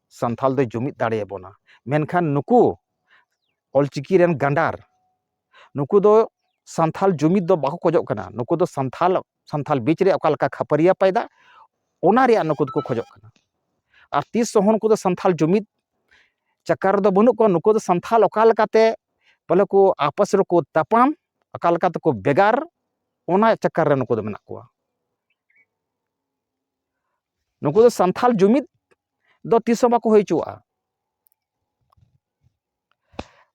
ᱥᱟᱱᱛᱟᱞ ᱫᱚᱭ ᱡᱩᱢᱤᱫ ᱫᱟᱲᱮᱭᱟᱵᱚᱱᱟ᱾ ᱢᱮᱱᱠᱷᱟᱱ ᱱᱩᱠᱩ ᱚᱞᱪᱤᱠᱤ ᱨᱮᱱ ᱜᱟᱸᱰᱟᱨ, ᱱᱩᱠᱩ ᱫᱚ ᱥᱟᱱᱛᱟᱞ ᱡᱩᱢᱤᱫ ᱫᱚ ᱵᱟᱠᱚ ᱠᱷᱚᱡᱚᱜ ᱠᱟᱱᱟ᱾ ᱱᱩᱠᱩ ᱫᱚ ᱥᱟᱱᱛᱟᱞ, ᱥᱟᱱᱛᱟᱞ ᱵᱤᱪ ᱨᱮ ᱚᱠᱟ ᱞᱮᱠᱟ ᱠᱷᱟᱹᱯᱟᱹᱨᱤᱭᱟᱹ ᱯᱟᱭᱫᱟ, ᱚᱱᱟ ᱨᱮᱭᱟᱜ ᱱᱩᱠᱩ ᱫᱚᱠᱚ ᱠᱷᱚᱡᱚᱜ ᱠᱟᱱᱟ᱾ ᱟᱨ ᱛᱤᱥ ᱦᱚᱸ ᱱᱩᱠᱩ ᱫᱚ ᱥᱟᱱᱛᱟᱞ ᱡᱩᱢᱤᱫ ᱪᱟᱠᱟᱨ ᱨᱮᱫᱚ ᱵᱟᱹᱱᱩᱜ ᱠᱚᱣᱟ᱾ ᱱᱩᱠᱩ ᱫᱚ ᱥᱟᱱᱛᱟᱞ ᱚᱠᱟ ᱞᱮᱠᱟᱛᱮ ᱵᱚᱞᱮ ᱠᱚ ᱟᱯᱟᱥ ᱨᱮᱠᱚ ᱛᱟᱯᱟᱢ, ᱚᱠᱟ ᱞᱮᱠᱟ ᱛᱮᱠᱚ ᱵᱷᱮᱜᱟᱨ, ᱚᱱᱟ ᱪᱟᱠᱟᱨ ᱨᱮ ᱱᱩᱠᱩ ᱫᱚ ᱢᱮᱱᱟᱜ ᱠᱚᱣᱟ᱾ ᱱᱩᱠᱩ ᱫᱚ ᱥᱟᱱᱛᱟᱞ ᱡᱩᱢᱤᱫ ᱫᱚ ᱛᱤᱥ ᱦᱚᱸ ᱵᱟᱠᱚ ᱦᱩᱭ ᱦᱚᱪᱚᱣᱟᱜᱼᱟ᱾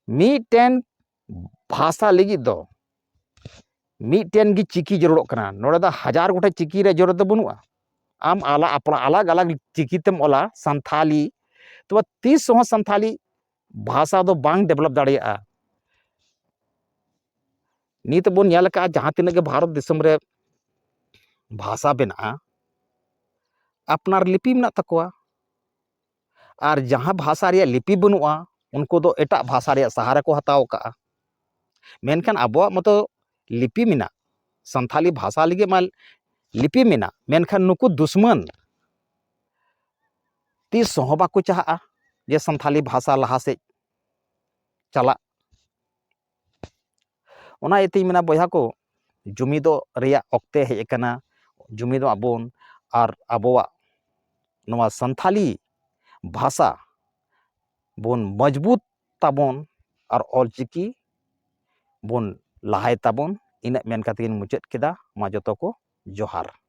ᱢᱤᱫᱴᱮᱱ ᱵᱷᱟᱥᱟ ᱞᱟᱹᱜᱤᱫ ᱫᱚ ᱢᱤᱫᱴᱮᱱ ᱜᱮ ᱪᱤᱠᱤ ᱡᱟᱹᱨᱩᱲᱚᱜ ᱠᱟᱱᱟ᱾ ᱱᱚᱰᱮ ᱫᱚ ᱦᱟᱡᱟᱨ ᱜᱚᱴᱮᱡ ᱪᱤᱠᱤ ᱨᱮ ᱡᱟᱹᱨᱩᱲ ᱫᱚ ᱵᱟᱹᱱᱩᱜᱼᱟ᱾ ᱟᱢ ᱟᱞᱟ-, ᱟᱯᱱᱟ-, ᱟᱞᱟᱜᱽ ᱟᱞᱟᱜᱽ ᱪᱤᱠᱤ ᱛᱮᱢ ᱚᱞᱟ, ᱥᱟᱱᱛᱷᱟᱞᱤ, ᱛᱚᱵᱮ ᱛᱤᱥ ᱦᱚᱸ ᱥᱟᱱᱛᱷᱟᱞᱤ ᱵᱷᱟᱥᱟ ᱫᱚ ᱵᱟᱝ develop ᱫᱟᱲᱮᱭᱟᱜᱼᱟ᱾ ᱱᱤᱛ ᱵᱚᱱ ᱧᱮᱞ ᱟᱠᱟᱫᱼᱟ, ᱡᱟᱦᱟᱸ ᱛᱤᱱᱟᱹᱜ ᱜᱮ ᱵᱷᱟᱨᱚᱛ ᱫᱤᱥᱚᱢ ᱨᱮ ᱵᱷᱟᱥᱟ ᱢᱮᱱᱟᱜᱼᱟ, ᱟᱯᱱᱟᱨ ᱞᱤᱯᱤ ᱢᱮᱱᱟᱜ ᱛᱟᱠᱚᱣᱟ᱾ ᱟᱨ ᱡᱟᱦᱟᱸ ᱵᱷᱟᱥᱟ ᱨᱮᱭᱟᱜ ᱞᱤᱯᱤ ᱵᱟᱹᱱᱩᱜᱼᱟ, ᱩᱱᱠᱩ ᱫᱚ ᱮᱴᱟᱜ ᱵᱷᱟᱥᱟ ᱨᱮᱭᱟᱜ ᱥᱟᱦᱟᱨᱟ ᱠᱚ ᱦᱟᱛᱟᱣ ᱟᱠᱟᱫᱼᱟ᱾ ᱢᱮᱱᱠᱷᱟᱱ ᱟᱵᱚᱣᱟᱜ ᱢᱚᱛᱚ ᱞᱤᱯᱤ ᱢᱮᱱᱟᱜ, ᱥᱟᱱᱛᱷᱟᱞᱤ ᱵᱷᱟᱥᱟ ᱞᱟᱹᱜᱤᱫ ᱢᱟ ᱞᱤᱯᱤ ᱢᱮᱱᱟᱜ, ᱢᱮᱱᱠᱷᱟᱱ ᱱᱩᱠᱩ ᱫᱩᱥᱢᱟᱹᱱ ᱛᱤᱥ ᱦᱚᱸ ᱵᱟᱠᱚ ᱪᱟᱦᱟᱜᱼᱟ ᱡᱮ ᱥᱟᱱᱛᱷᱟᱞᱤ ᱵᱷᱟᱥᱟ ᱞᱟᱦᱟ ᱥᱮᱫ ᱪᱟᱞᱟᱜ᱾ ᱚᱱᱟ ᱤᱭᱟᱹᱛᱮᱧ ᱢᱮᱱᱟ, ᱵᱚᱭᱦᱟ ᱠᱚ, ᱡᱩᱢᱤᱫᱚᱜ ᱨᱮᱭᱟᱜ ᱚᱠᱛᱮ ᱦᱮᱡ ᱟᱠᱟᱱᱟ᱾ ᱡᱩᱢᱤᱫᱚᱜ ᱟᱵᱚᱱ ᱟᱨ ᱟᱵᱚᱣᱟᱜ ᱱᱚᱣᱟ ᱥᱟᱱᱛᱷᱟᱞᱤ ᱵᱷᱟᱥᱟ ᱵᱚᱱ ᱢᱚᱡᱽᱵᱩᱛ ᱛᱟᱵᱚᱱ ᱟᱨ ᱚᱞᱪᱤᱠᱤ ᱵᱚᱱ ᱞᱟᱦᱟᱭ ᱛᱟᱵᱚᱱ᱾ ᱤᱱᱟᱹᱜ ᱢᱮᱱ ᱠᱟᱛᱮ ᱜᱤᱧ ᱢᱩᱪᱟᱹᱫ ᱠᱮᱫᱟ᱾ ᱢᱟ ᱡᱚᱛᱚ ᱠᱚ ᱡᱚᱦᱟᱨ᱾